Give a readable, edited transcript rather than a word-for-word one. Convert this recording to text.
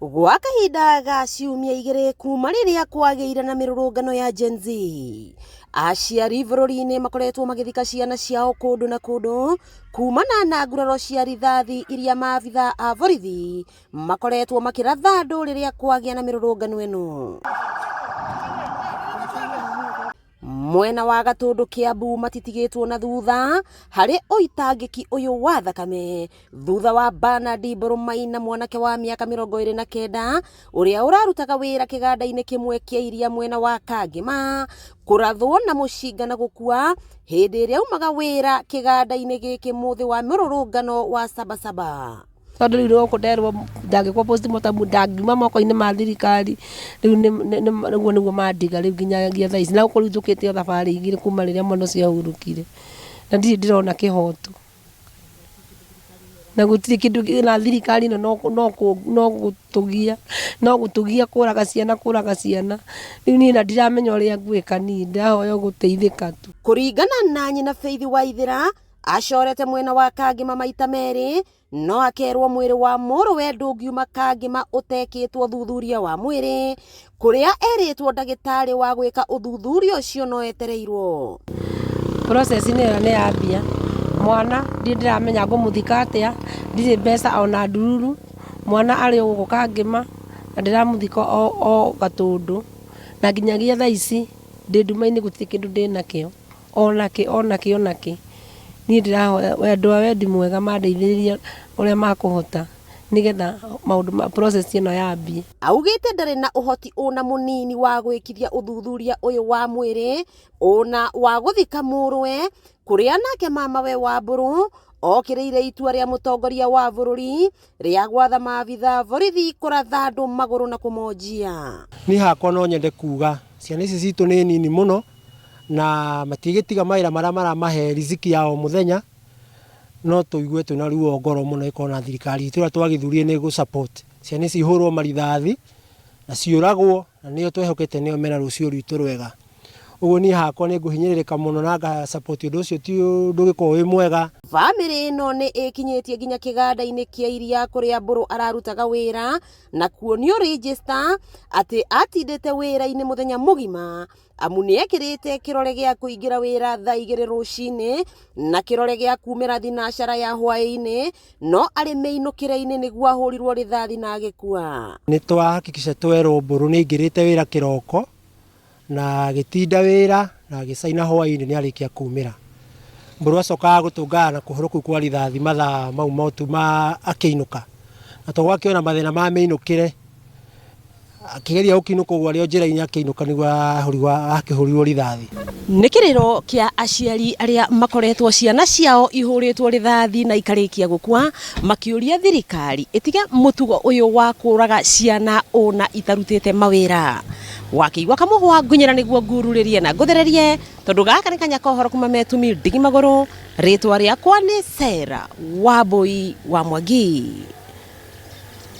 Gwa kahinda ga ciumia igĩrĩ kuma rĩrĩa kwagĩire na mĩrũrũngano ya Gen Z, aciari bũrũri-inĩ makoretwo magĩthika ciana ciao kũndũ na kũndũ kumana na nguraro cia rithathi iria maabitha a borithi makoretwo makĩratha andũ rĩrĩa kwagĩa na mĩrũrũngano ĩno. Mwena wa Gatũndũ Kĩambu matitigĩtwo na thutha harĩ ũitangĩki ũyũ wa thakame thutha wa Bernard Mbũrũmaina mwanake wa mĩaka 29 ũrĩa ũrarutaga wĩra kĩganda-inĩ kĩmwe kĩa iria mwena wa Kangĩma kũrathwo na mũcinga na gũkua hĩndĩ ĩrĩa aumaga wĩra kĩganda-inĩ gĩkĩ mũthĩ wa mũrũrũngano wa Sabasaba. Tondũ rĩu gũkũ nderwo ndangĩkwo postmortem ndangiuma moko-inĩ ma thirikari, rĩu ũguo nĩguo mandiga rĩu nginyagia thaa ici. Na gũkũ rĩu njũkĩte o thabarĩ igĩrĩ kuma rĩrĩa mwana ũcio ahurũkire, na ndirĩ ndĩrona kĩhoto. Na gũtirĩ kĩndũ, na thirikari ĩno no gũtũgia, no gũtũgia kũraga ciana kũraga ciana. Rĩu niĩ ona ndiramenya ũrĩa ngwĩka niĩ, ndĩrahoya o gũteithĩka tu. Kũringana na nyina Faith Waithĩra, acorete mwena wa Kangĩma maita merĩ no akerwo mwĩrĩ wa mũrũwe ndũngiuma Kangĩma ũtekĩtwo thuthuria wa mwĩrĩ, kũrĩa erĩtwo ndagĩtarĩ wa gwĩka ũthuthuria ũcio no etereirwo. Process ĩyo nĩ yambia, mwana ndirĩ ndĩramenya ngũmũthika atĩa, ndirĩ mbeca ona ndururu, mwana arĩ o gũkũ Kangĩma na ndĩramũthika o Gatũndũ, na nginyagia thaa ici ndĩ nduma-inĩ gũtirĩ kĩndũ ndĩnakĩo. Onakĩ onakĩ onakĩ, niĩ ndĩrahoya andũ a wendi mwega mandeithĩrĩrie ũrĩa makũhota nĩgetha maũndũ ma process ĩno yambie. Augĩte ndarĩ na ũhoti ona mũnini wa gwĩkithia ũthuthuria ũyũ wa mwĩrĩ ona wa gũthika mũrũwe, kũrĩa nake mamawe Wambũrũ okĩrĩire itua rĩa mũtongoria wa bũrũri rĩa gwatha maabitha borithi kũratha andũ magũrũ na kũmonjia. Niĩ hakwa no nyende kuga ciana ici citũ nĩ nini mũno na matigĩtiga mawĩra marĩa maramahe riziki ya o mũthenya, no tũigue twĩna ruo ngoro mũno ĩkorwo na thirikari itũ ĩrĩa twagĩthurire nĩ ĩgũ support ciana ici ihũrwo marithathi na ciũragwo na nĩo twehokete nĩo mena rũciũ rwitũ rwega. Ũguo niĩ hakwa nĩ ngũhinyĩrĩrĩka mũno na nga support ũndũ ũcio ti ũndũ ũgĩkoragwo wĩ mwega. Bamĩrĩ ĩno nĩ ĩkinyĩtie nginya kĩganda-inĩ kĩa iria kũrĩa Mbũrũ ararutaga wĩra na kuonio register atĩ atindĩte wĩra-inĩ mũthenya mũgima amu nĩ ekĩrĩte kĩrore gĩa kũingĩra wĩra thaa igĩrĩ rũcinĩ na kĩrore gĩa kumĩra thinacara ya hwaĩ-inĩ no arĩ mĩinũkĩre-inĩ nĩguo ahũrirwo rithathi na agĩkua. Nĩ twa hakikisha twerwo Mbũrũ nĩ aingĩrĩte wĩra kĩroko na agĩtinda wĩra na agĩcaina hwaĩ-inĩ nĩ arĩkia kumĩra. Mbũrũ acokaga gũtũngana na kũhũrwo kũu kwa rithathi mathaa mau ma ũtuma akĩinũka. Na to gwakĩona mathĩna ma mĩinũkĩre akĩgeria gũkĩinũka ũguo arĩ o njĩra-inĩ akĩinũka nĩguo akĩhũrirwo rithathi. Nĩ kĩrĩro kĩa aciari arĩa makoretwo ciana ciao ihũrĩtwo rithathi na ikarĩkia gũkua makĩũria thirikari ĩtige mũtugo ũyũ wa kũraga ciana ũna itarutĩte mawĩra. Wakĩigua kamũhwa ngunyĩra nĩguo ngururĩrie na ngũthererie tondũ gaka nĩ kanya ka ũhoro kuma Metumi ndigi magũrũ. Rĩtwa rĩakwa nĩ Sarah Wambui wa Mwangi.